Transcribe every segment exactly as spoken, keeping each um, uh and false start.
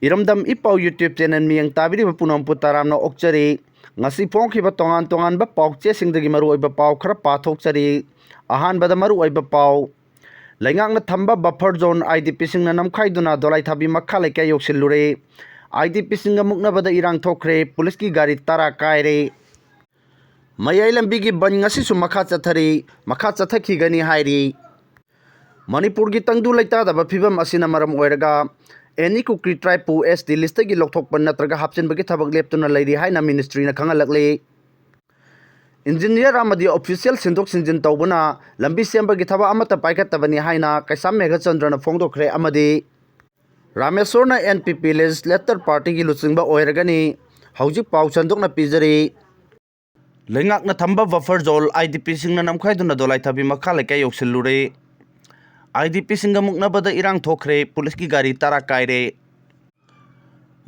ꯏꯔꯝꯗꯝ ꯏ ꯄꯥꯎ YouTube channel ꯃꯤꯠꯌꯦꯡ ꯇꯥꯕꯤꯔꯤꯕ ꯄꯨꯝꯅꯃꯛꯄꯨ ꯇꯔꯥꯝꯅ ꯑꯣꯛꯆꯔꯤ꯫ ꯉꯁꯤ ꯐꯣꯡꯈꯤꯕ ꯇꯣꯉꯥꯟ ꯇꯣꯉꯥꯟꯕ ꯄꯥꯎ ꯆꯦꯁꯤꯡꯗꯒꯤ ꯃꯔꯨꯑꯣꯏꯕ ꯄꯥꯎ ꯈꯔ ꯄꯥꯊꯣꯛꯆꯔꯤ꯫ ꯑꯍꯥꯟꯕꯗ ꯃꯔꯨꯑꯣꯏꯕ ꯄꯥꯎ, ꯂꯩꯉꯥꯛꯅ ꯊꯝꯕ buffer zone IDPꯁꯤꯡꯅ ꯅꯝꯈꯥꯏꯗꯨꯅ ꯗꯣꯂꯥꯏꯊꯥꯕꯤ ꯃꯈꯥ ꯂꯩꯀꯥꯏ ꯌꯧꯁꯤꯜꯂꯨꯔꯦ꯫ IDPꯁꯤꯡꯒ ꯃꯨꯛꯅꯕꯗ ꯏꯔꯥꯡ ꯊꯣꯛꯈ꯭ꯔꯦ, ꯄꯨꯂꯤꯁꯀꯤ ꯒꯥꯔꯤ ꯇꯔꯥ ꯀꯥꯏꯔꯦ꯫ ꯃꯌꯥꯏ ꯂꯝꯕꯤꯒꯤ ꯕꯟ ꯉꯁꯤꯁꯨ ꯃꯈꯥ ꯆꯠꯊꯔꯤ, ꯃꯈꯥ ꯆꯠꯊꯈꯤꯒꯅꯤ ꯍꯥꯏꯔꯤ꯫ ꯃꯅꯤꯄꯨꯔꯒꯤ ꯇꯪꯗꯨ ꯂꯩꯇꯥꯗꯕ ꯐꯤꯕꯝ ꯑꯁꯤꯅ ꯃꯔꯝ ꯑꯣꯏꯔꯒ any Kukri tribeꯄꯨ ST listꯇꯒꯤ ꯂꯧꯊꯣꯛꯄ ꯅꯠꯇ꯭ꯔꯒ ꯍꯥꯞꯆꯤꯟꯕꯒꯤ ꯊꯕꯛ ꯂꯦꯞꯇꯨꯅ ꯂꯩꯔꯤ ꯍꯥꯏꯅ ministryꯅ ꯈꯪꯍꯜꯂꯛꯂꯤ꯫ Engineer ꯑꯃꯗꯤ official ꯁꯤꯟꯗꯣꯛ ꯁꯤꯟꯖꯤꯟ ꯇꯧꯕꯅ ꯂꯝꯕꯤ ꯁꯦꯝꯕꯒꯤ ꯊꯕꯛ ꯑꯃꯠꯇ ꯄꯥꯏꯈꯠꯇꯕꯅꯤ ꯍꯥꯏꯅ ꯀꯩꯁꯥꯝ ꯃꯦꯘꯆꯟꯗ꯭ꯔꯅ ꯐꯣꯡꯗꯣꯛꯈ꯭ꯔꯦ ꯑꯃꯗꯤ ꯔꯥꯃꯦꯁꯣꯔꯅ NPP legislator partyꯒꯤ ꯂꯨꯆꯤꯡꯕ ꯑꯣꯏꯔꯒꯅꯤ꯫ ꯍꯧꯖꯤꯛ ꯄꯥꯎ ꯁꯟꯗꯣꯛꯅ ꯄꯤꯖꯔꯤ꯫ ꯂꯩꯉꯥꯛꯅ ꯊꯝꯕ buffer zone IDPꯁꯤꯡꯅ ꯅꯝꯈꯥꯏꯗꯨꯅ ꯗꯣꯂꯥꯏꯊꯥꯕꯤ ꯃꯈꯥ ꯂꯩꯀꯥꯏ ꯌꯧꯁꯤꯜꯂꯨꯔꯦ꯫ IDPꯁꯤꯡꯒ ꯃꯨꯛꯅꯕꯗ ꯏꯔꯥꯡ ꯊꯣꯛꯈ꯭ꯔꯦ, ꯄꯨꯂꯤꯁꯀꯤ ꯒꯥꯔꯤ ꯇꯔꯥ ꯀꯥꯏꯔꯦ꯫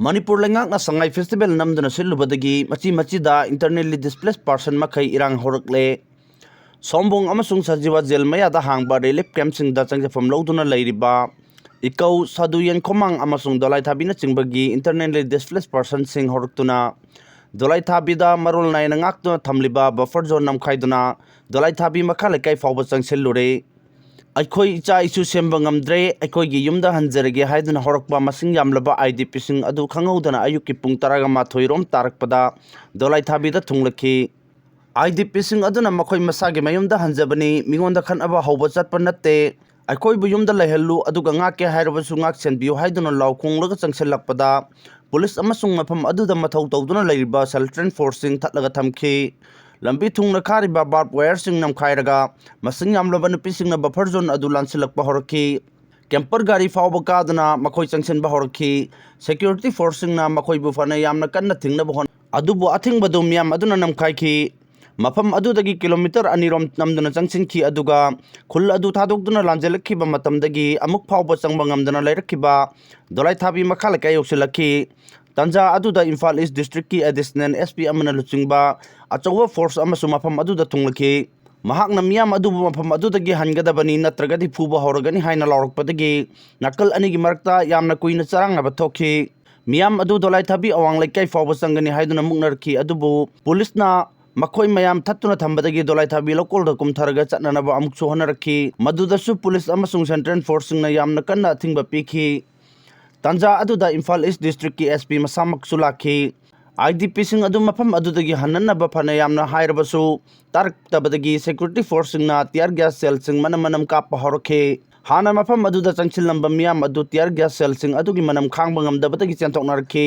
ꯃꯅꯤꯄꯨꯔ ꯂꯩꯉꯥꯛꯅ ꯁꯉꯥꯏ festival ꯅꯝꯗꯨꯅ ꯁꯤꯜꯂꯨꯕꯗꯒꯤ ꯃꯆꯤ ꯃꯆꯤꯗ internally displaced person ꯃꯈꯩ ꯏꯔꯥꯡ ꯍꯧꯔꯛꯂꯦ꯫ ꯁꯣꯝꯕꯣꯡ ꯑꯃꯁꯨꯡ ꯁꯖꯤꯋꯥ ꯖꯦꯜ ꯃꯌꯥꯗ ꯍꯥꯡꯕ relief campꯁꯤꯡꯗ ꯆꯪꯖꯐꯝ ꯂꯧꯗꯨꯅ ꯂꯩꯔꯤꯕ ꯏꯀꯧ, ꯁꯥꯗꯨ ꯌꯦꯡꯈꯣꯃꯥꯡ ꯑꯃꯁꯨꯡ ꯗꯣꯂꯥꯏꯊꯥꯕꯤꯅꯁꯤꯡꯕꯒꯤ internally displaced personꯁꯤꯡ ꯍꯧꯔꯛꯇꯨꯅ ꯗꯣꯂꯥꯏꯊꯥꯕꯤꯗ ꯃꯔꯣꯜ ꯅꯥꯏꯅ ꯉꯥꯛꯇꯨꯅ ꯊꯝꯂꯤꯕ buffer zone ꯅꯝꯈꯥꯏꯗꯨꯅ ꯗꯣꯂꯥꯏꯊꯥꯕꯤ ꯃꯈꯥ ꯂꯩꯀꯥꯏ ꯐꯥꯎꯕ ꯆꯪꯁꯤꯜꯂꯨꯔꯦ꯫ ꯑꯩꯈꯣꯏ ꯏꯆꯥ ꯏꯁꯨ ꯁꯦꯝꯕ ꯉꯝꯗ꯭ꯔꯦ, ꯑꯩꯈꯣꯏꯒꯤ ꯌꯨꯝꯗ ꯍꯟꯖꯔꯒꯦ ꯍꯥꯏꯗꯨꯅ ꯍꯧꯔꯛꯄ ꯃꯁꯤꯡ ꯌꯥꯝꯂꯕ IDPꯁꯤꯡ ꯑꯗꯨ ꯈꯪꯍꯧꯗꯅ ꯑꯌꯨꯛꯀꯤ ꯄꯨꯡ ꯇꯔꯥꯒ ꯃꯥꯊꯣꯏ ꯔꯣꯝ ꯇꯥꯔꯛꯄꯗ ꯗꯣꯂꯥꯏꯊꯥꯕꯤꯗ ꯊꯨꯡꯂꯛꯈꯤ꯫ IDPꯁꯤꯡ ꯑꯗꯨꯅ ꯃꯈꯣꯏ ꯃꯁꯥꯒꯤ ꯃꯌꯨꯝꯗ ꯍꯟꯖꯕꯅꯤ, ꯃꯤꯉꯣꯟꯗ ꯈꯠꯅꯕ ꯍꯧꯕ ꯆꯠꯄ ꯅꯠꯇꯦ, ꯑꯩꯈꯣꯏꯕꯨ ꯌꯨꯝꯗ ꯂꯩꯍꯜꯂꯨ, ꯑꯗꯨꯒ ꯉꯥꯛꯀꯦ ꯍꯥꯏꯔꯕꯁꯨ ꯉꯥꯛ ꯁꯦꯟꯕꯤꯌꯨ ꯍꯥꯏꯗꯨꯅ ꯂꯥꯎ ꯈꯣꯡꯂꯒ ꯆꯪꯁꯤꯜꯂꯛꯄꯗ ꯄꯨꯂꯤꯁ ꯑꯃꯁꯨꯡ ꯃꯐꯝ ꯑꯗꯨꯗ ꯃꯊꯧ ꯇꯧꯗꯨꯅ ꯂꯩꯔꯤꯕ self trained forceꯁꯤꯡ ꯊꯠꯂꯒ ꯊꯝꯈꯤ꯫ ꯂꯝꯕꯤ ꯊꯨꯡꯅ ꯈꯥꯔꯤꯕ barbed wireꯁꯤꯡ ꯅꯝꯈꯥꯏꯔꯒ ꯃꯁꯤꯡ ꯌꯥꯝꯂꯕ ꯅꯨꯄꯤꯁꯤꯡꯅ buffer zone ꯑꯗꯨ ꯂꯥꯟꯁꯤꯜꯂꯛꯄ ꯍꯧꯔꯛꯈꯤ꯫ Camper ꯒꯥꯔꯤ ꯐꯥꯎꯕ ꯀꯥꯗꯨꯅ ꯃꯈꯣꯏ ꯆꯪꯁꯤꯟꯕ ꯍꯧꯔꯛꯈꯤ꯫ Security forceꯁꯤꯡꯅ ꯃꯈꯣꯏꯕꯨ ꯐꯅ ꯌꯥꯝꯅ ꯀꯟꯅ ꯊꯤꯡꯅꯕ ꯍꯣꯠꯅ ꯑꯗꯨꯕꯨ ꯑꯊꯤꯡꯕꯗꯨ ꯃꯤꯌꯥꯝ ꯑꯗꯨꯅ ꯅꯝꯈꯥꯏꯈꯤ꯫ ꯃꯐꯝ ꯑꯗꯨꯗꯒꯤ kilometre ꯑꯅꯤ ꯔꯣꯝ ꯅꯝꯗꯨꯅ ꯆꯪꯁꯤꯟꯈꯤ, ꯑꯗꯨꯒ ꯈꯨꯜ ꯑꯗꯨ ꯊꯥꯗꯣꯛꯇꯨꯅ ꯂꯥꯟꯖꯦꯜꯂꯛꯈꯤꯕ ꯃꯇꯝꯗꯒꯤ ꯑꯃꯨꯛ ꯐꯥꯎꯕ ꯆꯪꯕ ꯉꯝꯗꯅ ꯂꯩꯔꯛꯈꯤꯕ ꯗꯣꯂꯥꯏꯊꯥꯕꯤ ꯃꯈꯥ ꯂꯩꯀꯥꯏ ꯌꯧꯁꯤꯜꯂꯛꯈꯤ꯫ ꯇꯥꯟꯖꯥ ꯑꯗꯨꯗ ꯏꯝꯐꯥꯜ East districtꯀꯤ additional SP ꯑꯃꯅ ꯂꯨꯆꯤꯡꯕ ꯑꯆꯧꯕ force ꯑꯃꯁꯨ ꯃꯐꯝ ꯑꯗꯨꯗ ꯊꯨꯡꯂꯈꯤ꯫ ꯃꯍꯥꯛꯅ ꯃꯤꯌꯥꯝ ꯑꯗꯨꯕꯨ ꯃꯐꯝ ꯑꯗꯨꯗꯒꯤ ꯍꯟꯒꯗꯕꯅꯤ, ꯅꯠꯇ꯭ꯔꯒꯗꯤ ꯐꯨꯕ ꯍꯧꯔꯒꯅꯤ ꯍꯥꯏꯅ ꯂꯥꯎꯔꯛꯄꯗꯒꯤ ꯅꯥꯀꯜ ꯑꯅꯤꯒꯤ ꯃꯔꯛꯇ ꯌꯥꯝꯅ ꯀꯨꯏꯅ ꯆꯔꯥꯡꯅꯕ ꯊꯣꯛꯈꯤ꯫ ꯃꯤꯌꯥꯝ ꯑꯗꯨ ꯗꯣꯂꯥꯏꯊꯥꯕꯤ ꯑꯋꯥꯡ ꯂꯩꯀꯥꯏ ꯐꯥꯎꯕ ꯆꯪꯒꯅꯤ ꯍꯥꯏꯗꯨꯅ ꯃꯨꯛꯅꯔꯛꯈꯤ꯫ ꯑꯗꯨꯕꯨ ꯄꯨꯂꯤꯁꯅ ꯃꯈꯣꯏ ꯃꯌꯥꯝ ꯊꯠꯇꯨꯅ ꯊꯝꯕꯗꯒꯤ ꯗꯣꯂꯥꯏꯊꯥꯕꯤ ꯂꯧꯀꯣꯜꯗ ꯀꯨꯝꯊꯔꯒ ꯆꯠꯅꯅꯕ ꯑꯃꯨꯛꯁꯨ ꯍꯣꯠꯅꯔꯛꯈꯤ꯫ ꯃꯗꯨꯗꯁꯨ ꯄꯨꯂꯤꯁ ꯑꯃꯁꯨꯡ ꯁꯦꯟꯇ꯭ꯔꯦꯜ ꯐꯣꯔꯁꯁꯤꯡꯅ ꯌꯥꯝꯅ ꯀꯟꯅ ꯑꯊꯤꯡꯕ ꯄꯤꯈꯤ꯫ ꯇꯥꯟꯖꯥ ꯑꯗꯨꯗ ꯏꯝꯐꯥꯜ ꯏꯁ ꯗꯤꯁꯇ꯭ꯔꯤꯛꯀꯤ ꯑꯦꯁ ꯄꯤ ꯃꯁꯥꯃꯛꯁꯨ ꯂꯥꯛꯈꯤ꯫ ꯑꯥꯏ ꯗꯤ ꯄꯤꯁꯤꯡ ꯑꯗꯨ ꯃꯐꯝ ꯑꯗꯨꯗꯒꯤ ꯍꯟꯅꯅꯕ ꯐꯅ ꯌꯥꯝꯅ ꯍꯥꯏꯔꯕꯁꯨ ꯇꯥꯔꯛꯇꯕꯗꯒꯤ ꯁꯦꯀ꯭ꯌꯨꯔꯤꯇꯤ ꯐꯣꯔꯁꯁꯤꯡꯅ ꯇꯤꯌꯥꯔ ꯒ꯭ꯌꯥꯁ ꯁꯦꯜꯁꯤꯡ ꯃꯅꯝ ꯃꯅꯝ ꯀꯥꯞꯄ ꯍꯧꯔꯛꯈꯤ꯫ ꯍꯥꯟꯅ ꯃꯐꯝ ꯑꯗꯨꯗ ꯆꯪꯁꯤꯜꯂꯝꯕ ꯃꯤꯌꯥꯝ ꯑꯗꯨ ꯇꯤꯌꯥꯔ ꯒ꯭ꯌꯥꯁ ꯁꯦꯜꯁꯤꯡ ꯑꯗꯨꯒꯤ ꯃꯅꯝ ꯈꯥꯡꯕ ꯉꯝꯗꯕꯗꯒꯤ ꯆꯦꯟꯊꯣꯛꯅꯔꯛꯈꯤ꯫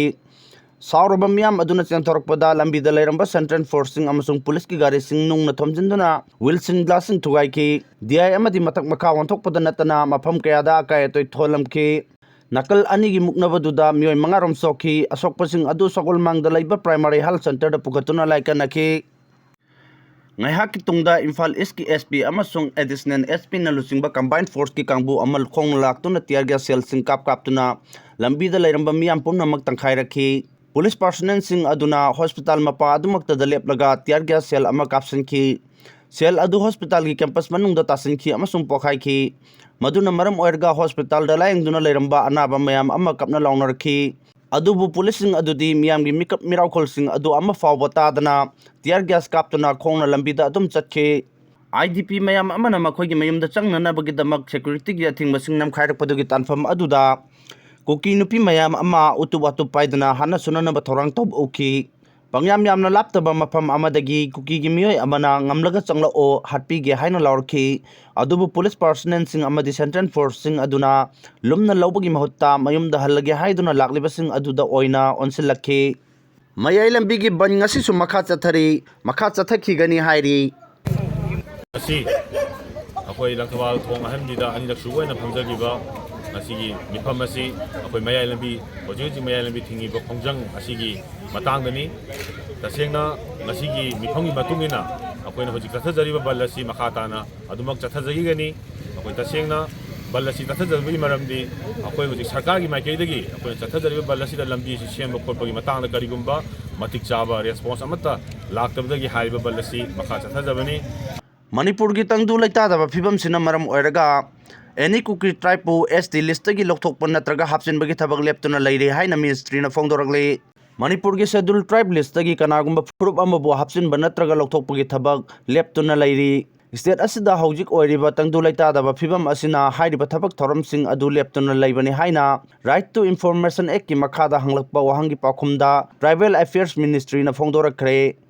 ꯁꯥꯎꯔꯕ ꯃꯤꯌꯥꯝ ꯑꯗꯨꯅ ꯆꯦꯟꯊꯣꯔꯛꯄꯗ ꯂꯝꯕꯤꯗ ꯂꯩꯔꯝꯕ ꯁꯦꯟꯇ꯭ꯔꯦꯜ ꯐꯣꯔꯁꯁꯤꯡ ꯑꯃꯁꯨꯡ ꯄꯨꯂꯤꯁꯀꯤ ꯒꯥꯔꯤꯁꯤꯡ ꯅꯨꯡꯅ ꯊꯣꯝꯖꯤꯟꯗꯨꯅ ꯋꯤꯜꯁꯤꯟ ꯒ꯭ꯂꯥꯁꯁꯤꯡ ꯊꯨꯒꯥꯏꯈꯤ꯫ ꯗꯤ ꯑꯥꯏ ꯑꯃꯗꯤ ꯃꯊꯛ ꯃꯈꯥ ꯑꯣꯟꯊꯣꯛꯄꯗ ꯅꯠꯇꯅ ꯃꯐꯝ ꯀꯌꯥꯗ ꯑꯀꯥꯏ ꯑꯇꯣꯏ ꯊꯣꯛꯍꯜꯂꯝꯈꯤ꯫ ꯅꯥꯀꯜ ꯑꯅꯤꯒꯤ ꯃꯨꯛꯅꯕꯗꯨꯗ ꯃꯤꯑꯣꯏ ꯃꯉꯥꯔꯣꯝ ꯁꯣꯛꯈꯤ꯫ ꯑꯁꯣꯛꯄꯁꯤꯡ ꯑꯗꯨ ꯁꯒꯣꯜꯃꯥꯡꯗ ꯂꯩꯕ ꯄ꯭ꯔꯥꯏꯃꯥꯔꯤ ꯍꯦꯜꯊ ꯁꯦꯟꯇꯔꯗ ꯄꯨꯈꯠꯇꯨꯅ ꯂꯥꯏꯀꯠꯅꯈꯤ꯫ ꯉꯥꯏꯍꯥꯛꯀꯤ ꯇꯨꯡꯗ ꯏꯝꯐꯥꯜ ꯏꯁꯀꯤ ꯑꯦꯁ ꯄꯤ ꯑꯃꯁꯨꯡ ꯑꯦꯗꯤꯁꯅꯦꯜ ꯑꯦꯁ ꯄꯤꯅ ꯂꯨꯆꯤꯡꯕ ꯀꯝꯕꯥꯏꯟ ꯐꯣꯔꯁꯀꯤ ꯀꯥꯡꯕꯨ ꯑꯃ ꯈꯣꯡꯅ ꯂꯥꯛꯇꯨꯅ ꯇꯤꯌꯥꯔ ꯒ꯭ꯌꯥꯁ ꯁꯦꯜꯁꯤꯡ ꯀꯥꯞ ꯀꯥꯞꯇꯨꯅ ꯂꯝꯕꯤꯗ ꯂꯩꯔꯝꯕ ꯃꯤꯌꯥꯝ ꯄꯨꯝꯅꯃꯛ ꯇꯪꯈꯥꯏꯔꯛꯈꯤ꯫ ꯄꯨꯂꯤꯁ ꯄꯥꯔꯁꯣꯅꯦꯜꯁꯤꯡ ꯑꯗꯨꯅ ꯍꯣꯁꯄꯤꯇꯥꯜ ꯃꯄꯥ ꯑꯗꯨꯃꯛꯇꯗ ꯂꯦꯞꯂꯒ ꯇꯤꯌꯥꯔ ꯒ꯭ꯌꯥꯁ ꯁꯦꯜ ꯑꯃ ꯀꯥꯞꯁꯤꯟꯈꯤ꯫ ꯁꯦꯜ ꯑꯗꯨ ꯍꯣꯁꯄꯤꯇꯥꯜꯒꯤ ꯀꯦꯝꯄꯁ ꯃꯅꯨꯡꯗ ꯇꯥꯁꯤꯟꯈꯤ ꯑꯃꯁꯨꯡ ꯄꯣꯈꯥꯏꯈꯤ꯫ ꯃꯗꯨꯅ ꯃꯔꯝ ꯑꯣꯏꯔꯒ ꯍꯣꯁꯄꯤꯇꯥꯜꯗ ꯂꯥꯌꯦꯡꯗꯨꯅ ꯂꯩꯔꯝꯕ ꯑꯅꯥꯕ ꯃꯌꯥꯝ ꯑꯃ ꯀꯞꯅ ꯂꯥꯎꯅꯔꯛꯈꯤ꯫ ꯑꯗꯨꯕꯨ ꯄꯨꯂꯤꯁꯁꯤꯡ ꯑꯗꯨꯗꯤ ꯃꯤꯌꯥꯝꯒꯤ ꯃꯤꯀꯞ ꯃꯤꯔꯥꯎꯈꯣꯜꯁꯤꯡ ꯑꯗꯨ ꯑꯃ ꯐꯥꯎꯕ ꯇꯥꯗꯅ ꯇꯤꯌꯥꯔ ꯒ꯭ꯌꯥꯁ ꯀꯥꯞꯇꯨꯅ ꯈꯣꯡꯅ ꯂꯝꯕꯤꯗ ꯑꯗꯨꯝ ꯆꯠꯈꯤ꯫ ꯑꯥꯏ ꯗꯤ ꯄꯤ ꯃꯌꯥꯝ ꯑꯃꯅ ꯃꯈꯣꯏꯒꯤ ꯃꯌꯨꯝꯗ ꯆꯪꯅꯅꯕꯒꯤꯗꯃꯛ ꯁꯦꯀ꯭ꯌꯨꯔꯤꯇꯤꯒꯤ ꯑꯊꯤꯡꯕꯁꯤꯡ ꯅꯝꯈꯥꯏꯔꯛꯄꯗꯨꯒꯤ ꯇꯥꯟꯐꯝ ꯑꯗꯨꯗ ꯀꯨꯀꯤ ꯅꯨꯄꯤ ꯃꯌꯥꯝ ꯑꯃ ꯎꯇꯨꯞ ꯋꯥꯇꯨꯞ ꯄꯥꯏꯗꯨꯅ ꯍꯥꯠꯅ ꯁꯨꯅꯅꯕ ꯊꯧꯔꯥꯡ ꯇꯧꯕ ꯎꯈꯤ꯫ ꯄꯪꯌꯥꯝ ꯌꯥꯝꯅ ꯂꯥꯞꯇꯕ ꯃꯐꯝ ꯑꯃꯗꯒꯤ ꯀꯨꯀꯤꯒꯤ ꯃꯤꯑꯣꯏ ꯑꯃꯅ "ꯉꯝꯂꯒ ꯆꯪꯂꯛꯑꯣ, ꯍꯥꯠꯄꯤꯒꯦ" ꯍꯥꯏꯅ ꯂꯥꯎꯔꯛꯈꯤ꯫ ꯑꯗꯨꯕꯨ ꯄꯨꯂꯤꯁ ꯄꯥꯔꯁꯣꯅꯦꯜꯁꯤꯡ ꯑꯃꯗꯤ ꯁꯦꯟꯇ꯭ꯔꯦꯜ ꯐꯣꯔꯁꯁꯤꯡ ꯑꯗꯨꯅ ꯂꯨꯝꯅ ꯂꯧꯕꯒꯤ ꯃꯍꯨꯠꯇ ꯃꯌꯨꯝꯗ ꯍꯜꯂꯒꯦ ꯍꯥꯏꯗꯨꯅ ꯂꯥꯛꯂꯤꯕꯁꯤꯡ ꯑꯗꯨꯗ ꯑꯣꯏꯅ ꯑꯣꯟꯁꯤꯜꯂꯛꯈꯤ꯫ ꯃꯌꯥꯏ ꯂꯝꯕꯤꯒꯤ ꯕꯟ ꯉꯁꯤꯁꯨ ꯃꯈꯥ ꯆꯠꯊꯔꯤ, ꯃꯈꯥ ꯆꯠꯊꯈꯤꯒꯅꯤ ꯍꯥꯏꯔꯤ꯫ ꯉꯁꯤ ꯑꯩꯈꯣꯏ ꯂꯪꯊꯕꯥꯜ ꯊꯣꯡ ꯑꯍꯟꯕꯤꯗ ꯑꯅꯤꯔꯛ ꯁꯨꯕ ꯑꯣꯏꯅ ꯐꯝꯖꯈꯤꯕ ꯉꯁꯤꯒꯤ ꯃꯤꯐꯝ ꯑꯁꯤ ꯑꯩꯈꯣꯏ ꯃꯌꯥꯏ ꯂꯝꯕꯤ, ꯍꯧꯖꯤꯛ ꯍꯧꯖꯤꯛ ꯃꯌꯥꯏ ꯂꯝꯕꯤ ꯊꯤꯡꯉꯤꯕ ꯈꯣꯡꯖꯪ ꯑꯁꯤꯒꯤ ꯃꯇꯥꯡꯗꯅꯤ꯫ ꯇꯁꯦꯡꯅ ꯉꯁꯤꯒꯤ ꯃꯤꯐꯝꯒꯤ ꯃꯇꯨꯡ ꯏꯟꯅ ꯑꯩꯈꯣꯏꯅ ꯍꯧꯖꯤꯛ ꯆꯠꯊꯖꯔꯤꯕ ꯕꯟ ꯑꯁꯤ ꯃꯈꯥ ꯇꯥꯅ ꯑꯗꯨꯃꯛ ꯆꯠꯊꯖꯈꯤꯒꯅꯤ꯫ ꯑꯩꯈꯣꯏ ꯇꯁꯦꯡꯅ ꯕꯟ ꯑꯁꯤ ꯆꯠꯊꯖꯕꯒꯤ ꯃꯔꯝꯗꯤ ꯑꯩꯈꯣꯏ ꯍꯧꯖꯤꯛ ꯁꯔꯀꯥꯔꯒꯤ ꯃꯥꯏꯀꯩꯗꯒꯤ ꯑꯩꯈꯣꯏꯅ ꯆꯠꯊꯖꯔꯤꯕ ꯕꯟ ꯑꯁꯤꯗ ꯂꯝꯕꯤ ꯑꯁꯤ ꯁꯦꯝꯕ ꯈꯣꯠꯄꯒꯤ ꯃꯇꯥꯡꯗ ꯀꯔꯤꯒꯨꯝꯕ ꯃꯇꯤꯛ ꯆꯥꯕ ꯔꯦꯁꯄꯣꯟꯁ ꯑꯃꯠꯇ ꯂꯥꯛꯇꯕꯗꯒꯤ ꯍꯥꯏꯔꯤꯕ ꯕꯟ ꯑꯁꯤ ꯃꯈꯥ ꯆꯠꯊꯖꯕꯅꯤ꯫ ꯃꯅꯤꯄꯨꯔꯒꯤ ꯇꯪꯗꯨ ꯂꯩꯇꯥꯗꯕ ꯐꯤꯕꯝꯁꯤꯅ ꯃꯔꯝ ꯑꯣꯏꯔꯒ ꯑꯦꯅꯤ ꯀꯨꯀꯤ ꯇ꯭ꯔꯥꯏꯕꯄꯨ ꯑꯦꯁ ꯇꯤ ꯂꯤꯁꯇꯒꯤ ꯂꯧꯊꯣꯛꯄ ꯅꯠꯇ꯭ꯔꯒ ꯍꯥꯞꯆꯤꯟꯕꯒꯤ ꯊꯕꯛ ꯂꯦꯞꯇꯨꯅ ꯂꯩꯔꯤ ꯍꯥꯏꯅ ꯃꯤꯅꯤꯁꯇ꯭ꯔꯤꯅ ꯐꯣꯡꯗꯣꯔꯛꯂꯤ꯫ ꯃꯅꯤꯄꯨꯔꯒꯤ ꯁꯦꯗ꯭ꯌꯨꯜ ꯇ꯭ꯔꯥꯏꯕ ꯂꯤꯁꯇꯒꯤ ꯀꯅꯥꯒꯨꯝꯕ ꯐꯨꯔꯨꯞ ꯑꯃꯕꯨ ꯍꯥꯞꯆꯤꯟꯕ ꯅꯠꯇ꯭ꯔꯒ ꯂꯧꯊꯣꯛꯄꯒꯤ ꯊꯕꯛ ꯂꯦꯞꯇꯨꯅ ꯂꯩꯔꯤ꯫ ꯁ꯭ꯇꯦꯠ ꯑꯁꯤꯗ ꯍꯧꯖꯤꯛ ꯑꯣꯏꯔꯤꯕ ꯇꯪꯗꯨ ꯂꯩꯇꯥꯗꯕ ꯐꯤꯕꯝ ꯑꯁꯤꯅ ꯍꯥꯏꯔꯤꯕ ꯊꯕꯛ ꯊꯧꯔꯝꯁꯤꯡ ꯑꯗꯨ ꯂꯦꯞꯇꯨꯅ ꯂꯩꯕꯅꯤ ꯍꯥꯏꯅ Right to Information Act ꯀꯤ ꯃꯈꯥꯗ ꯍꯪꯂꯛꯄ ꯋꯥꯍꯪꯒꯤ ꯄꯥꯎꯈꯨꯝꯗ ꯇ꯭ꯔꯥꯏꯕꯦꯜ ꯑꯦꯐꯤꯌꯔꯁ ꯃꯤꯅꯤꯁꯇ꯭ꯔꯤꯅ ꯐꯣꯡꯗꯣꯔꯛꯈ꯭ꯔꯦ꯫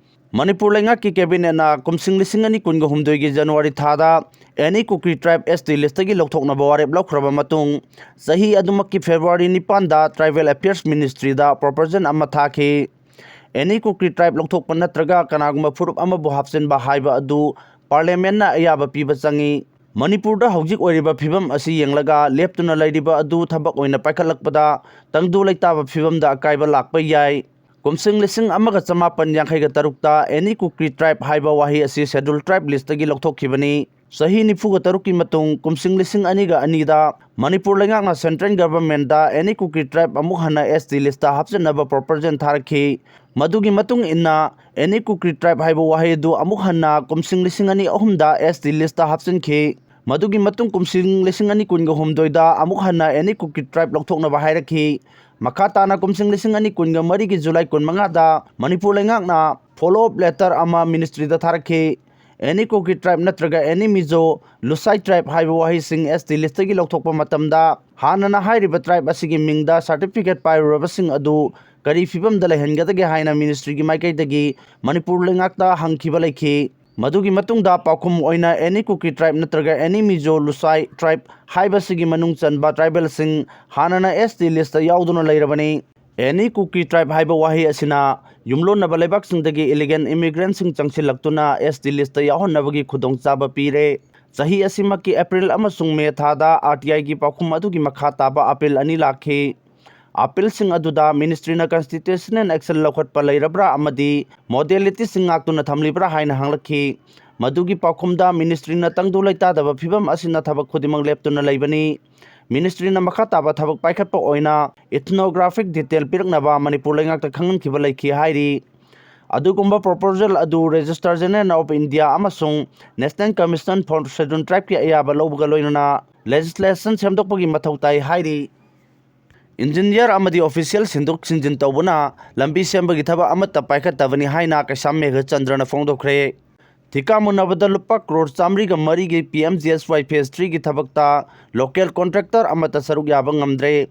ꯃꯅꯤꯄꯨꯔ ꯂꯩꯉꯥꯛꯀꯤ ꯀꯦꯕꯤꯅꯦꯠꯅ ꯀꯨꯝꯁꯤꯡ ꯂꯤꯁꯤꯡ ꯑꯅꯤ ꯀꯨꯟꯒ ꯍꯨꯝꯗꯣꯏꯒꯤ ꯖꯅꯋꯥꯔꯤ ꯊꯥꯗ ꯑꯦꯅꯤ ꯀꯨꯀꯤ ꯇ꯭ꯔꯥꯏꯕ ꯑꯦꯁ ꯇꯤ ꯂꯤꯁꯇꯒꯤ ꯂꯧꯊꯣꯛꯅꯕ ꯋꯥꯔꯦꯞ ꯂꯧꯈ꯭ꯔꯕ ꯃꯇꯨꯡ, ꯆꯍꯤ ꯑꯗꯨꯃꯛꯀꯤ ꯐꯦꯕ꯭ꯔꯨꯋꯥꯔꯤ ꯅꯤꯄꯥꯟꯗ ꯇ꯭ꯔꯥꯏꯕꯦꯜ ꯑꯦꯐꯤꯌꯔꯁ ꯃꯤꯅꯤꯁꯇ꯭ꯔꯤꯗ ꯄ꯭ꯔꯣꯄꯣꯖꯦꯜ ꯑꯃ ꯊꯥꯈꯤ꯫ ꯑꯦꯅꯤ ꯀꯨꯀꯤ ꯇ꯭ꯔꯥꯏꯕ ꯂꯧꯊꯣꯛꯄ ꯅꯠꯇ꯭ꯔꯒ ꯀꯅꯥꯒꯨꯝꯕ ꯐꯨꯔꯨꯞ ꯑꯃꯕꯨ ꯍꯥꯞꯆꯤꯟꯕ ꯍꯥꯏꯕ ꯑꯗꯨ ꯄꯥꯔꯂꯤꯌꯥꯃꯦꯟꯅ ꯑꯌꯥꯕ ꯄꯤꯕ ꯆꯪꯏ꯫ ꯃꯅꯤꯄꯨꯔꯗ ꯍꯧꯖꯤꯛ ꯑꯣꯏꯔꯤꯕ ꯐꯤꯕꯝ ꯑꯁꯤ ꯌꯦꯡꯂꯒ ꯂꯦꯞꯇꯨꯅ ꯂꯩꯔꯤꯕ ꯑꯗꯨ ꯊꯕꯛ ꯑꯣꯏꯅ ꯄꯥꯏꯈꯠꯂꯛꯄꯗ ꯇꯪꯗꯨ ꯂꯩꯇꯥꯕ ꯐꯤꯕꯝꯗ ꯑꯀꯥꯏꯕ ꯂꯥꯛꯄ ꯌꯥꯏ꯫ ꯀꯨꯝꯁꯤꯡ ꯂꯤꯁꯤꯡ ꯑꯃꯒ ꯆꯃꯥꯄꯟ ꯌꯥꯡꯈꯩꯒ ꯇꯔꯨꯛꯇ ꯑꯦꯅꯤ ꯀꯨꯀꯤ ꯇ꯭ꯔꯥꯏꯕ ꯍꯥꯏꯕ ꯋꯥꯍꯩ ꯑꯁꯤ ꯁꯦꯗ꯭ꯌꯨꯜ ꯇ꯭ꯔꯥꯏꯕ ꯂꯤꯁꯇꯒꯤ ꯂꯧꯊꯣꯛꯈꯤꯕꯅꯤ꯫ ꯆꯍꯤ ꯅꯤꯐꯨꯒ ꯇꯔꯨꯛꯀꯤ ꯃꯇꯨꯡ, ꯀꯨꯝꯁꯤꯡ ꯂꯤꯁꯤꯡ ꯑꯅꯤꯒ ꯑꯅꯤꯗ ꯃꯅꯤꯄꯨꯔ ꯂꯩꯉꯥꯛꯅ ꯁꯦꯟꯇ꯭ꯔꯦꯜ ꯒꯚꯔꯟꯃꯦꯟꯠꯇ ꯑꯦꯅꯤ ꯀꯨꯀꯤ ꯇ꯭ꯔꯥꯏꯕ ꯑꯃꯨꯛ ꯍꯟꯅ ꯑꯦꯁ ꯇꯤ ꯂꯤꯁꯇ ꯍꯥꯞꯆꯤꯟꯅꯕ ꯄ꯭ꯔꯣꯄꯣꯖꯦꯜ ꯊꯥꯔꯛꯈꯤ꯫ ꯃꯗꯨꯒꯤ ꯃꯇꯨꯡ ꯏꯟꯅ ꯑꯦꯅꯤ ꯀꯨꯀꯤ ꯇ꯭ꯔꯥꯏꯕ ꯍꯥꯏꯕ ꯋꯥꯍꯩ ꯑꯗꯨ ꯑꯃꯨꯛ ꯍꯟꯅ ꯀꯨꯝꯁꯤꯡ ꯂꯤꯁꯤꯡ ꯑꯅꯤ ꯑꯍꯨꯝꯗ ꯑꯦꯁ ꯇꯤ ꯂꯤꯁꯇ ꯍꯥꯞꯆꯤꯟꯈꯤ꯫ ꯃꯗꯨꯒꯤ ꯃꯇꯨꯡ ꯀꯨꯝꯁꯤꯡ ꯂꯤꯁꯤꯡ ꯑꯅꯤ ꯀꯨꯟꯒ ꯍꯨꯝꯗꯣꯏꯗ ꯑꯃꯨꯛ ꯍꯟꯅ ꯑꯦꯅꯤ ꯀꯨꯀꯤ ꯇ꯭ꯔꯥꯏꯕ ꯂꯧꯊꯣꯛꯅꯕ ꯍꯥꯏꯔꯛꯈꯤ꯫ ꯃꯈꯥ ꯇꯥꯅ ꯀꯨꯝꯁꯤꯡ ꯂꯤꯁꯤꯡ ꯑꯅꯤ ꯀꯨꯟꯒ ꯃꯔꯤꯒꯤ ꯖꯨꯂꯥꯏ ꯀꯨꯟꯃꯉꯥꯗ ꯃꯅꯤꯄꯨꯔ ꯂꯩꯉꯥꯛꯅ ꯐꯣꯂꯣ ꯑꯞ ꯂꯦꯇꯔ ꯑꯃ ꯃꯤꯅꯤꯁꯇ꯭ꯔꯤꯗ ꯊꯥꯔꯛꯈꯤ꯫ ꯑꯦꯅꯤ ꯀꯨꯀꯤ ꯇ꯭ꯔꯥꯏꯕ ꯅꯠꯇ꯭ꯔꯒ ꯑꯦꯅꯤ ꯃꯤꯖꯣ, ꯂꯨꯁꯥꯏ ꯇ꯭ꯔꯥꯏꯕ ꯍꯥꯏꯕ ꯋꯥꯍꯩꯁꯤꯡ ꯑꯦꯁ ꯇꯤ ꯂꯤꯁꯇꯒꯤ ꯂꯧꯊꯣꯛꯄ ꯃꯇꯝꯗ, ꯍꯥꯟꯅꯅ ꯍꯥꯏꯔꯤꯕ ꯇ꯭ꯔꯥꯏꯕ ꯑꯁꯤꯒꯤ ꯃꯤꯡꯗ ꯁꯥꯔꯇꯤꯐꯤꯀꯦꯠ ꯄꯥꯏꯔꯨꯔꯕꯁꯤꯡ ꯑꯗꯨ ꯀꯔꯤ ꯐꯤꯕꯝꯗ ꯂꯩꯍꯟꯒꯗꯒꯦ ꯍꯥꯏꯅ ꯃꯤꯅꯤꯁꯇ꯭ꯔꯤꯒꯤ ꯃꯥꯏꯀꯩꯗꯒꯤ ꯃꯅꯤꯄꯨꯔ ꯂꯩꯉꯥꯛꯇ ꯍꯪꯈꯤꯕ ꯂꯩꯈꯤ꯫ ꯃꯗꯨꯒꯤ ꯃꯇꯨꯡꯗ ꯄꯥꯎꯈꯨꯝ ꯑꯣꯏꯅ ꯑꯦꯅꯤ ꯀꯨꯀꯤ ꯇ꯭ꯔꯥꯏꯕ ꯅꯠꯇ꯭ꯔꯒ ꯑꯦꯅꯤ ꯃꯤꯖꯣ, ꯂꯨꯁꯥꯏ ꯇ꯭ꯔꯥꯏꯕ ꯍꯥꯏꯕꯁꯤꯒꯤ ꯃꯅꯨꯡ ꯆꯟꯕ ꯇ꯭ꯔꯥꯏꯕꯦꯜꯁꯤꯡ ꯍꯥꯟꯅꯅ ꯑꯦꯁ ꯇꯤ ꯂꯤꯁꯇ ꯌꯥꯎꯗꯨꯅ ꯂꯩꯔꯕꯅꯤ꯫ ꯑꯦꯅꯤ ꯀꯨꯀꯤ ꯇ꯭ꯔꯥꯏꯕ ꯍꯥꯏꯕ ꯋꯥꯍꯩ ꯑꯁꯤꯅ ꯌꯨꯝꯂꯣꯟꯅꯕ ꯂꯩꯕꯥꯛꯁꯤꯡꯗꯒꯤ ꯏꯂꯤꯒꯦꯜ ꯏꯃꯤꯒ꯭ꯔꯦꯟꯠꯁꯤꯡ ꯆꯪꯁꯤꯜꯂꯛꯇꯨꯅ ꯑꯦꯁ ꯇꯤ ꯂꯤꯁꯇ ꯌꯥꯎꯍꯟꯅꯕꯒꯤ ꯈꯨꯗꯣꯡꯆꯥꯕ ꯄꯤꯔꯦ꯫ ꯆꯍꯤ ꯑꯁꯤꯃꯛꯀꯤ ꯑꯦꯄ꯭ꯔꯤꯜ ꯑꯃꯁꯨꯡ ꯃꯦ ꯊꯥꯗ ꯑꯥꯔ ꯇꯤ ꯑꯥꯏꯒꯤ ꯄꯥꯎꯈꯨꯝ ꯑꯗꯨꯒꯤ ꯃꯈꯥ ꯇꯥꯕ ꯑꯄꯤꯜ ꯑꯅꯤ ꯂꯥꯛꯈꯤ꯫ ꯑꯄꯤꯜꯁꯤꯡ ꯑꯗꯨꯗ ꯃꯤꯅꯤꯁꯇ꯭ꯔꯤꯅ ꯀꯟꯁꯇꯤꯇ꯭ꯌꯨꯁꯅꯦꯜ ꯑꯦꯛꯁꯟ ꯂꯧꯈꯠꯄ ꯂꯩꯔꯕ꯭ꯔꯥ ꯑꯃꯗꯤ ꯃꯣꯗꯦꯂꯤꯇꯤꯁꯤꯡ ꯉꯥꯛꯇꯨꯅ ꯊꯝꯂꯤꯕ꯭ꯔꯥ ꯍꯥꯏꯅ ꯍꯪꯂꯛꯈꯤ꯫ ꯃꯗꯨꯒꯤ ꯄꯥꯎꯈꯨꯝꯗ ꯃꯤꯅꯤꯁꯇ꯭ꯔꯤꯅ ꯇꯪꯗꯨ ꯂꯩꯇꯥꯗꯕ ꯐꯤꯕꯝ ꯑꯁꯤꯅ ꯊꯕꯛ ꯈꯨꯗꯤꯡꯃꯛ ꯂꯦꯞꯇꯨꯅ ꯂꯩꯕꯅꯤ꯫ ꯃꯤꯅꯤꯁꯇ꯭ꯔꯤꯅ ꯃꯈꯥ ꯇꯥꯕ ꯊꯕꯛ ꯄꯥꯏꯈꯠꯄ ꯑꯣꯏꯅ ꯏꯊꯅꯣꯒ꯭ꯔꯥꯐꯤꯛ ꯗꯤꯇꯦꯜ ꯄꯤꯔꯛꯅꯕ ꯃꯅꯤꯄꯨꯔ ꯂꯩꯉꯥꯛꯇ ꯈꯪꯍꯟꯈꯤꯕ ꯂꯩꯈꯤ ꯍꯥꯏꯔꯤ꯫ ꯑꯗꯨꯒꯨꯝꯕ proposal ꯑꯗꯨ Registrar General of India ꯑꯃꯁꯨꯡ National Commission for Scheduled Tribeꯀꯤ ꯑꯌꯥꯕ ꯂꯧꯕꯒ ꯂꯣꯏꯅꯅ legislation ꯁꯦꯝꯗꯣꯛꯄꯒꯤ ꯃꯊꯧ ꯇꯥꯏ ꯍꯥꯏꯔꯤ꯫ Engineer ꯑꯃꯗꯤ official ꯁꯤꯟꯗꯣꯛ ꯁꯤꯟꯖꯤꯟ ꯇꯧꯕꯅ ꯂꯝꯕꯤ ꯁꯦꯝꯕꯒꯤ ꯊꯕꯛ ꯑꯃꯠꯇ ꯄꯥꯏꯈꯠꯇꯕꯅꯤ ꯍꯥꯏꯅ ꯀꯩꯁꯥꯝ ꯃꯦꯘꯆꯟꯗ꯭ꯔꯅ ꯐꯣꯡꯗꯣꯛꯈ꯭ꯔꯦ꯫ ꯊꯤꯀꯥ ꯃꯨꯟꯅꯕꯗ ꯂꯨꯄꯥ ꯀ꯭ꯔꯣꯔ ꯆꯥꯃꯔꯤꯒ ꯃꯔꯤꯒꯤ P M G S Y Phase Threeꯒꯤ ꯊꯕꯛꯇ local contractor ꯑꯃꯠꯇ ꯁꯔꯨꯛ ꯌꯥꯕ ꯉꯝꯗ꯭ꯔꯦ꯫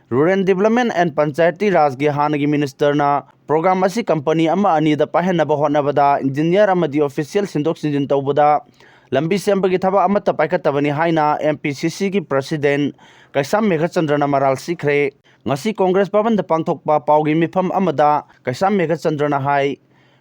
Rural Development and Panchayati Rajꯒꯤ ꯍꯥꯟꯅꯒꯤ ministerꯅ program ꯑꯁꯤ company ꯑꯃ ꯑꯅꯤꯗ ꯄꯥꯏꯍꯟꯅꯕ ꯍꯣꯠꯅꯕꯗ engineer ꯑꯃꯗꯤ official ꯁꯤꯟꯗꯣꯛ ꯁꯤꯟꯖꯤꯟ ꯇꯧꯕꯗ ꯂꯝꯕꯤ ꯁꯦꯝꯕꯒꯤ ꯊꯕꯛ ꯑꯃꯠꯇ ꯄꯥꯏꯈꯠꯇꯕꯅꯤ ꯍꯥꯏꯅ M P C Cꯒꯤ president ꯀꯩꯁꯥꯝ ꯃꯦꯘꯆꯟꯗ꯭ꯔꯅ ꯃꯔꯥꯜ ꯁꯤꯈ꯭ꯔꯦ꯫ ꯉꯁꯤ Congress ꯚꯕꯟꯗ ꯄꯥꯡꯊꯣꯛꯄ ꯄꯥꯎꯒꯤ ꯃꯤꯐꯝ ꯑꯃꯗ ꯀꯩꯁꯥꯝ ꯃꯦꯘꯆꯟꯗ꯭ꯔꯅ ꯍꯥꯏ,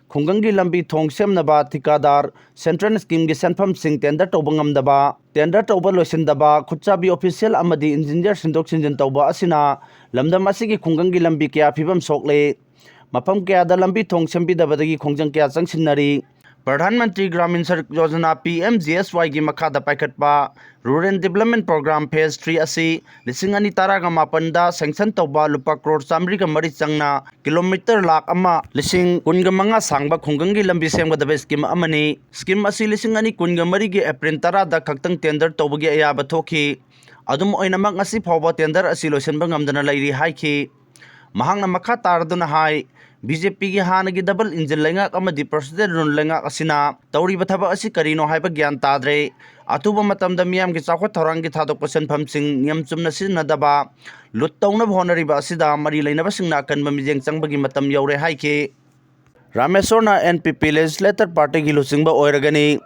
ꯈꯨꯡꯒꯪꯒꯤ ꯂꯝꯕꯤ ꯊꯣꯡ ꯁꯦꯝꯅꯕ ꯊꯤꯀꯥꯗꯥꯔ central schemeꯒꯤ ꯁꯦꯟꯐꯝꯁꯤꯡ tender ꯇꯧꯕ ꯉꯝꯗꯕ, tender ꯇꯧꯕ ꯂꯣꯏꯁꯤꯟꯗꯕ, ꯈꯨꯠꯁꯥꯕꯤ official ꯑꯃꯗꯤ engineer ꯁꯤꯟꯗꯣꯛ ꯁꯤꯟꯖꯤꯟ ꯇꯧꯕ ꯑꯁꯤꯅ ꯂꯝꯗꯝ ꯑꯁꯤꯒꯤ ꯈꯨꯡꯒꯪꯒꯤ ꯂꯝꯕꯤ ꯀꯌꯥ ꯐꯤꯕꯝ ꯁꯣꯛꯂꯦ꯫ ꯃꯐꯝ ꯀꯌꯥꯗ ꯂꯝꯕꯤ ꯊꯣꯡ ꯁꯦꯝꯕꯤꯗꯕꯗꯒꯤ ꯈꯣꯡꯖꯪ ꯀꯌꯥ ꯆꯪꯁꯤꯟꯅꯔꯤ꯫ Pradhan Mantri Gramin ꯁꯔꯛ Yojana, P M G S Yꯒꯤ ꯃꯈꯥꯗ ꯄꯥꯏꯈꯠꯄ Rural Development Program Phase Three ꯑꯁꯤ ꯂꯤꯁꯤꯡ ꯑꯅꯤ ꯇꯔꯥꯒ ꯃꯥꯄꯟꯗ sanction ꯇꯧꯕ ꯂꯨꯄꯥ ꯀ꯭ꯔꯣꯔ ꯆꯥꯃꯔꯤꯒ ꯃꯔꯤ ꯆꯪꯅ ꯀꯤꯂꯣꯃꯤꯇꯔ ꯂꯥꯈ ꯑꯃ ꯂꯤꯁꯤꯡ ꯀꯨꯟꯒ ꯃꯉꯥ ꯁꯥꯡꯕ ꯈꯨꯡꯒꯪꯒꯤ ꯂꯝꯕꯤ ꯁꯦꯝꯒꯗꯕ scheme ꯑꯃꯅꯤ꯫ Scheme ꯑꯁꯤ ꯂꯤꯁꯤꯡ ꯑꯅꯤ ꯀꯨꯟꯒ ꯃꯔꯤꯒꯤ April ꯇꯔꯥꯗ ꯈꯛꯇꯪ tender ꯇꯧꯕꯒꯤ ꯑꯌꯥꯕ ꯊꯣꯛꯈꯤ꯫ ꯑꯗꯨꯝ ꯑꯣꯏꯅꯃꯛ, ꯉꯁꯤ ꯐꯥꯎꯕ tender ꯑꯁꯤ ꯂꯣꯏꯁꯤꯟꯕ ꯉꯝꯗꯅ ꯂꯩꯔꯤ ꯍꯥꯏꯈꯤ꯫ ꯃꯍꯥꯛꯅ ꯃꯈꯥ ꯇꯥꯔꯗꯨꯅ ꯍꯥꯏ, B J Pꯒꯤ ꯍꯥꯟꯅꯒꯤ double engine ꯂꯩꯉꯥꯛ ꯑꯃꯗꯤ President rule ꯂꯩꯉꯥꯛ ꯑꯁꯤꯅ ꯇꯧꯔꯤꯕ ꯊꯕꯛ ꯑꯁꯤ ꯀꯔꯤꯅꯣ ꯍꯥꯏꯕ ꯒ꯭ꯌꯥꯟ ꯇꯥꯗ꯭ꯔꯦ꯫ ꯑꯊꯨꯕ ꯃꯇꯝꯗ ꯃꯤꯌꯥꯝꯒꯤ ꯆꯥꯎꯈꯠ ꯊꯧꯔꯥꯡꯒꯤ ꯊꯥꯗꯣꯛꯄ ꯁꯦꯟꯐꯝꯁꯤꯡ ꯅꯤꯌꯝ ꯆꯨꯝꯅ ꯁꯤꯖꯤꯟꯅꯗꯕ, ꯂꯨꯠ ꯇꯧꯅꯕ ꯍꯣꯠꯅꯔꯤꯕ ꯑꯁꯤꯗ ꯃꯔꯤ ꯂꯩꯅꯕꯁꯤꯡꯅ ꯑꯀꯟꯕ ꯃꯤꯠꯌꯦꯡ ꯆꯪꯕꯒꯤ ꯃꯇꯝ ꯌꯧꯔꯦ ꯍꯥꯏꯈꯤ꯫ ꯔꯥꯃꯦꯁꯣꯔꯅ N P P Legislator Partyꯒꯤ ꯂꯨꯆꯤꯡꯕ ꯑꯣꯏꯔꯒꯅꯤ꯫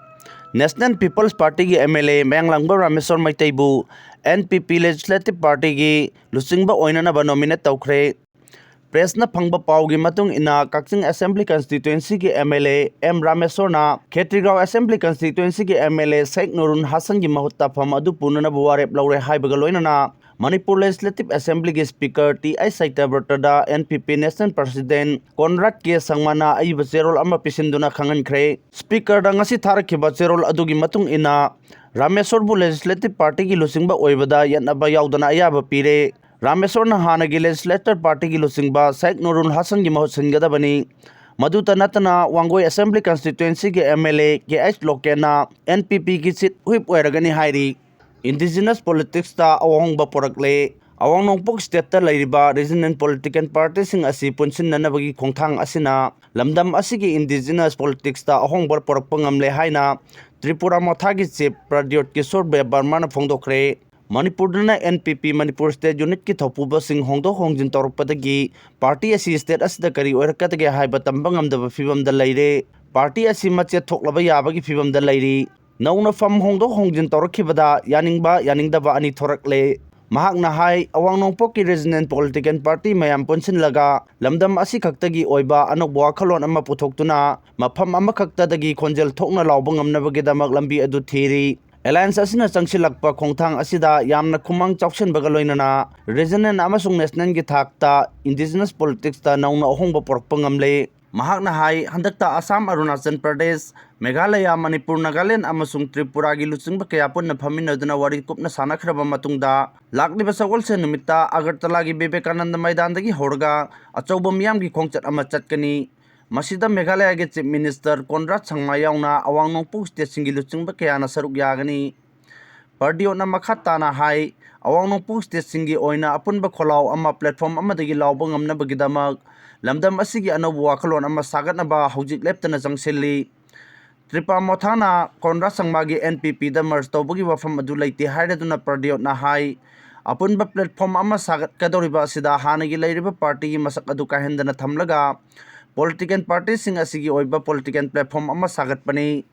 National People's Partyꯒꯤ M L A Mayanglangbam Rameshwor ꯃꯩꯇꯩꯕꯨ N P P Legislative Partyꯒꯤ ꯂꯨꯆꯤꯡꯕ ꯑꯣꯏꯅꯅꯕ nominate ꯇꯧꯈ꯭ꯔꯦ꯫ Pressꯅ ꯐꯪꯕ ꯄꯥꯎꯒꯤ ꯃꯇꯨꯡ ꯏꯟꯅ, ꯀꯛꯆꯤꯡ Assembly Constituencyꯒꯤ M L A M ꯔꯥꯃꯦꯁꯣꯔꯅ Khetrigao Assembly Constituencyꯒꯤ M L A ꯁꯦꯈ ꯅꯨꯔꯨꯟ ꯍꯥꯁꯟꯒꯤ ꯃꯍꯨꯠꯇ ꯐꯝ ꯑꯗꯨ ꯄꯨꯅꯅꯕ ꯋꯥꯔꯦꯞ ꯂꯧꯔꯦ ꯍꯥꯏꯕꯒ ꯂꯣꯏꯅꯅ, Manipur Legislative Assemblyꯒꯤ Speaker T I ꯁꯇ꯭ꯌꯕ꯭ꯔꯇꯗ N P P National President Conrad K ꯁꯪꯃꯥꯅ ꯑꯏꯕ ꯆꯦꯔꯣꯜ ꯑꯃ ꯄꯤꯁꯤꯟꯗꯨꯅ ꯈꯪꯍꯟꯈ꯭ꯔꯦ꯫ Speakerꯗ ꯉꯁꯤ ꯊꯥꯔꯛꯈꯤꯕ ꯆꯦꯔꯣꯜ ꯑꯗꯨꯒꯤ ꯃꯇꯨꯡ ꯏꯟꯅ, ꯔꯥꯃꯦꯁꯣꯔꯕꯨ Legislative Partyꯒꯤ ꯂꯨꯆꯤꯡꯕ ꯑꯣꯏꯕꯗ ꯌꯦꯠꯅꯕ ꯌꯥꯎꯗꯅ ꯑꯌꯥꯕ ꯄꯤꯔꯦ꯫ ꯔꯥꯃꯦꯁꯣꯔꯅ ꯍꯥꯟꯅꯒꯤ Legislator Partyꯒꯤ ꯂꯨꯆꯤꯡꯕ ꯁꯦꯈ ꯅꯨꯔꯨꯟ ꯍꯥꯁꯟꯒꯤ ꯃꯍꯨꯠ ꯁꯤꯟꯒꯗꯕꯅꯤ꯫ ꯃꯗꯨꯇ ꯅꯠꯇꯅ ꯋꯥꯡꯒꯣꯏ Assembly Constituencyꯒꯤ MLA ꯀꯦ ꯑꯩꯆ ꯂꯣꯀꯦꯟꯅ NPPꯒꯤ seat whip ꯑꯣꯏꯔꯒꯅꯤ ꯍꯥꯏꯔꯤ꯫ Indigenous politicsꯇ ꯑꯍꯣꯡꯕ ꯄꯨꯔꯛꯂꯦ꯫ ꯑꯋꯥꯡ ꯅꯣꯡꯄꯣꯛ stateꯇ ꯂꯩꯔꯤꯕ regional political partyꯁꯤꯡ ꯑꯁꯤ ꯄꯨꯟꯁꯤꯟꯅꯅꯕꯒꯤ ꯈꯣꯡꯊꯥꯡ ꯑꯁꯤꯅ ꯂꯝꯗꯝ ꯑꯁꯤꯒꯤ indigenous politicsꯇ ꯑꯍꯣꯡꯕ ꯄꯨꯔꯛꯄ ꯉꯝꯂꯦ ꯍꯥꯏꯅ ꯇ꯭ꯔꯤꯄꯨꯔꯥ ꯃꯣꯊꯥꯒꯤ chief ꯄ꯭ꯔꯗ꯭ꯌꯣꯠ ꯀꯤꯁꯣꯔ ꯗꯦꯕ ꯕꯔꯃꯥꯅ ꯐꯣꯡꯗꯣꯛꯈ꯭ꯔꯦ꯫ ꯃꯅꯤꯄꯨꯔꯗꯅ NPP Manipur State Unitꯀꯤ ꯊꯧꯄꯨꯕꯁꯤꯡ ꯍꯣꯡꯗꯣꯛ ꯍꯣꯡꯖꯤꯟ ꯇꯧꯔꯛꯄꯗꯒꯤ party ꯑꯁꯤ state ꯑꯁꯤꯗ ꯀꯔꯤ ꯑꯣꯏꯔꯛꯀꯗꯒꯦ ꯍꯥꯏꯕ ꯇꯝꯕ ꯉꯝꯗꯕ ꯐꯤꯕꯝꯗ ꯂꯩꯔꯦ꯫ Party ꯑꯁꯤ ꯃꯆꯦꯠ ꯊꯣꯛꯂꯕ ꯌꯥꯕꯒꯤ ꯐꯤꯕꯝꯗ ꯂꯩꯔꯤ꯫ ꯅꯧꯅ ꯐꯝ ꯍꯣꯡꯗꯣꯛ ꯍꯣꯡꯖꯤꯟ ꯇꯧꯔꯛꯈꯤꯕꯗ ꯌꯥꯅꯤꯡꯕ ꯌꯥꯅꯤꯡꯗꯕ ꯑꯅꯤ ꯊꯣꯔꯛꯂꯦ꯫ ꯃꯍꯥꯛꯅ ꯍꯥꯏ, ꯑꯋꯥꯡ ꯅꯣꯡꯄꯣꯛꯀꯤ regional political party ꯃꯌꯥꯝ ꯄꯨꯟꯁꯤꯜꯂꯒ ꯂꯝꯗꯝ ꯑꯁꯤꯈꯛꯇꯒꯤ ꯑꯣꯏꯕ ꯑꯅꯧꯕ ꯋꯥꯈꯜꯂꯣꯟ ꯑꯃ ꯄꯨꯊꯣꯛꯇꯨꯅ ꯃꯐꯝ ꯑꯃꯈꯛꯇꯗꯒꯤ ꯈꯣꯟꯖꯦꯜ ꯊꯣꯛꯅ ꯂꯥꯎꯕ ꯉꯝꯅꯕꯒꯤꯗꯃꯛ ꯂꯝꯕꯤ ꯑꯗꯨ ꯊꯤꯔꯤ꯫ Alliance ꯑꯁꯤꯅ ꯆꯪꯁꯤꯜꯂꯛꯄ ꯈꯣꯡꯊꯥꯡ ꯑꯁꯤꯗ ꯌꯥꯝꯅ ꯈꯨꯃꯥꯡ ꯆꯥꯎꯁꯤꯟꯕꯒ ꯂꯣꯏꯅꯅ regional ꯑꯃꯁꯨꯡ nationalꯒꯤ ꯊꯥꯛꯇ indigenous politicsꯇ ꯅꯧꯅ ꯑꯍꯣꯡꯕ ꯄꯨꯔꯛꯄ ꯉꯝꯂꯦ꯫ ꯃꯍꯥꯛꯅ ꯍꯥꯏ, ꯍꯟꯗꯛꯇ ꯑꯁꯥꯝ, ꯑꯔꯨꯅꯥꯆꯜ ꯄ꯭ꯔꯗꯦꯁ, ꯃꯦꯘꯥꯂꯌꯥ, ꯃꯅꯤꯄꯨꯔ, ꯅꯥꯒꯥꯂꯦꯟ ꯑꯃꯁꯨꯡ ꯇ꯭ꯔꯤꯄꯨꯔꯥꯒꯤ ꯂꯨꯆꯤꯡꯕ ꯀꯌꯥ ꯄꯨꯟꯅ ꯐꯝꯃꯤꯟꯅꯗꯨꯅ ꯋꯥꯔꯤ ꯀꯨꯞꯅ ꯁꯥꯟꯅꯈ꯭ꯔꯕ ꯃꯇꯨꯡꯗ ꯂꯥꯛꯂꯤꯕ ꯁꯒꯣꯜꯁꯦꯟ ꯅꯨꯃꯤꯠꯇ ꯑꯒꯔꯇꯂꯥꯒꯤ ꯕꯤꯕꯦꯀꯥꯅꯟꯗ ꯃꯩꯗꯥꯟꯗꯒꯤ ꯍꯧꯔꯒ ꯑꯆꯧꯕ ꯃꯤꯌꯥꯝꯒꯤ ꯈꯣꯡꯆꯠ ꯑꯃ ꯆꯠꯀꯅꯤ꯫ ꯃꯁꯤꯗ ꯃꯦꯘꯥꯂꯌꯥꯒꯤ chief minister ꯀꯣꯟꯔꯥꯗ ꯁꯪꯃꯥ ꯌꯥꯎꯅ ꯑꯋꯥꯡ ꯅꯣꯡꯄꯣꯛ stateꯁꯤꯡꯒꯤ ꯂꯨꯆꯤꯡꯕ ꯀꯌꯥꯅ ꯁꯔꯨꯛ ꯌꯥꯒꯅꯤ꯫ ꯄ꯭ꯔꯗ꯭ꯌꯣꯠꯅ ꯃꯈꯥ ꯇꯥꯅ ꯍꯥꯏ, ꯑꯋꯥꯡ ꯅꯣꯡꯄꯣꯛ stateꯁꯤꯡꯒꯤ ꯑꯣꯏꯅ ꯑꯄꯨꯟꯕ ꯈꯣꯜꯂꯥꯎ ꯑꯃ platform ꯑꯃꯗꯒꯤ ꯂꯥꯎꯕ ꯉꯝꯅꯕꯒꯤꯗꯃꯛ ꯂꯝꯗꯝ ꯑꯁꯤꯒꯤ ꯑꯅꯧꯕ ꯋꯥꯈꯜꯂꯣꯟ ꯑꯃ ꯁꯥꯒꯠꯅꯕ ꯍꯧꯖꯤꯛ ꯂꯦꯞꯇꯅ ꯆꯪꯁꯤꯜꯂꯤ꯫ ꯇ꯭ꯔꯤꯄꯨꯔꯥ ꯃꯣꯊꯥꯅ ꯀꯣꯟꯔꯥꯗ ꯁꯪꯃꯥꯒꯤ NPPꯗ merge ꯇꯧꯕꯒꯤ ꯋꯥꯐꯝ ꯑꯗꯨ ꯂꯩꯇꯦ ꯍꯥꯏꯔꯗꯨꯅ ꯄ꯭ꯔꯗ꯭ꯌꯣꯠꯅ ꯍꯥꯏ, ꯑꯄꯨꯟꯕ platform ꯑꯃ ꯁꯥꯒꯠꯀꯗꯧꯔꯤꯕ ꯑꯁꯤꯗ ꯍꯥꯟꯅꯒꯤ ꯂꯩꯔꯤꯕ partyꯒꯤ ꯃꯁꯛ ꯑꯗꯨ ꯀꯥꯏꯍꯟꯗꯅ ꯊꯝꯂꯒ political partyꯁꯤꯡ ꯑꯁꯤꯒꯤ ꯑꯣꯏꯕ political platform ꯑꯃ ꯁꯥꯒꯠꯄꯅꯤ꯫